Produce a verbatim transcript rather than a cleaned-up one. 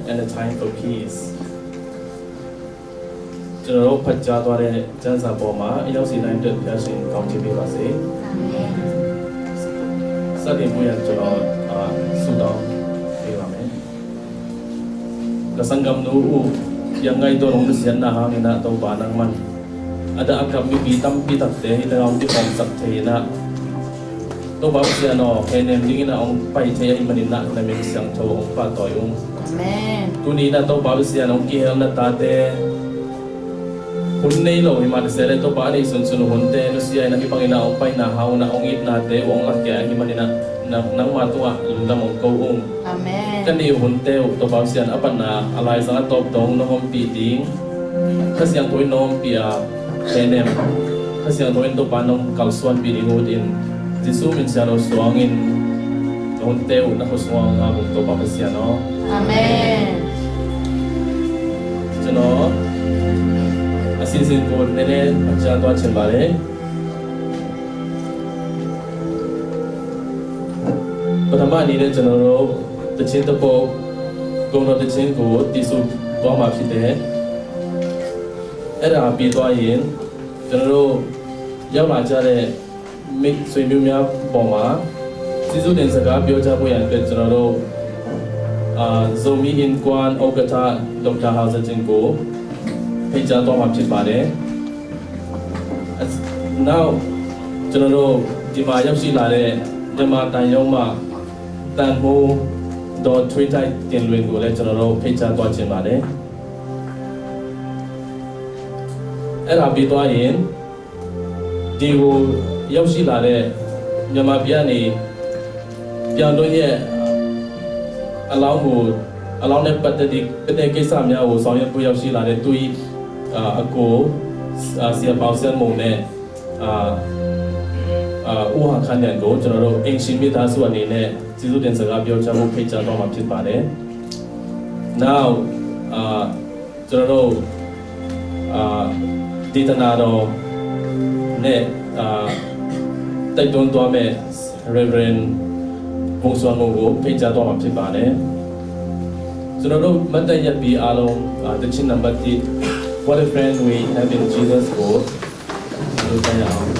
And a time for peace. ကျွန်တော်တို့ ဖတ်ကြားသွားတဲ့ ကျမ်းစာပေါ်မှာ ရောက်စီတိုင်းအတွက် ဘုရားရှင် ကောင်းချီးပေးပါစေ။ အာမင်။ စတင်ဖို့ရန် ကျွန်တော် အာ ဆုတောင်းပေးပါမယ်။ Ka sanggamnu uh, piangaih tawh hong nusiatna hangin ah, Topa nangman a dah a kap mipi tampi takte hih tengah hong kikhawmsak thei in ah, Topa Pasian aw, hehnem dingin ah hong pai thei ahih manin ah, na min siangtho hong pahtawi ung. Amen. Tuni in ah Topa Pasian hong kihel na tate, hun nei lo hi mah ta se leh, Topa a neih sunsun hunte nusia in ah, hih bangin ah hong paina hang un ah hong itnate uh hong lakhia ahih manin ah, nang, nangma tungah lungdam hong ko ung. Amen. Ka neih hunte uh Topa Pasian, a patna a laizang a tawp dong nong ompih ding, Kha Siangtho in nong ompih a, hehnem, Kha Siangtho in Topa nong kalsuanpih ding uh in, Jesu min siangtho suangin ka hunte uh na khuasung ah ngak ung, Topa Pasian aw. Amen. ကျွန်တော် အစီအစဉ်ကို နည်းနည်း အကြံသွားချင်ပါတယ်။ ပထမအနေနဲ့ ကျွန်တော်တို့ သီချင်းတစ်ပုဒ် ဂုဏ်တော်သီချင်းကို သီဆိုသွားမှာဖြစ်တယ်။ အဲ့ဒါပြီးသွားရင် ကျွန်တော်တို့ ရောက်လာကြတဲ့ မိတ်ဆွေမျိုးများပေါ်မှာ ကျေးဇူးတင်စကား ပြောကြားဖို့ရန်အတွက် ကျွန်တော်တို့ အာ Zomi Inkwang ဥက္ကဋ္ဌ ဒေါက်တာ ဟောက်ဇာကျင်ကို ဖိတ်ကြားသွားမှာ ဖြစ်ပါတယ်။ နောက် ကျွန်တော်တို့ ဒီမှာ ရောက်ရှိလာတဲ့ မြန်မာသံရုံးမှ သံမှူး ဒေါ်ထွေးထိုက်တင်လွင်ကိုလည်း ကျွန်တော်တို့ ဖိတ်ကြားသွားချင်ပါတယ်။ အဲ့ဒါပြီးသွားရင် ဒီကို ရောက်ရှိလာတဲ့ မြန်မာပြည်ကနေ ပြောင်းလဲရဲ့ အလောင်းကို အလောင်းနဲ့ပတ်သက်တဲ့ ပတ်သက်ကိစ္စများကို ဆောင်ရွက်ဖို့ ရောက်ရှိလာတဲ့ သူ့ရဲ့ အာ အကို အာ ဆရာ ပေါင်စန်းမုံနဲ့ အာ အာ ဦးဟန်ခမ်းလျန်ကို ကျွန်တော်တို့ အိမ်ရှင်မိသားစုအနေနဲ့ ကျေးဇူးတင်စကား ပြောကြားဖို့ ဖိတ်ကြားသွားမှာ ဖြစ်ပါတယ်။ Now, အာ ကျွန်တော်တို့ အာ ဒေသနာတော်နဲ့ အာ တိုက်တွန်းသွားမယ့် Reverend ဘုံစွမ်းမိုးကို ဖိတ်ကြားသွားမှာ ဖြစ်ပါတယ်။ ကျွန်တော်တို့ မတ်တတ်ရပ်ပြီး အားလုံး အာ သီချင်းနံပါတ်တစ် What a Friend We Have in Jesus ကို လုပ်ကြရအောင်။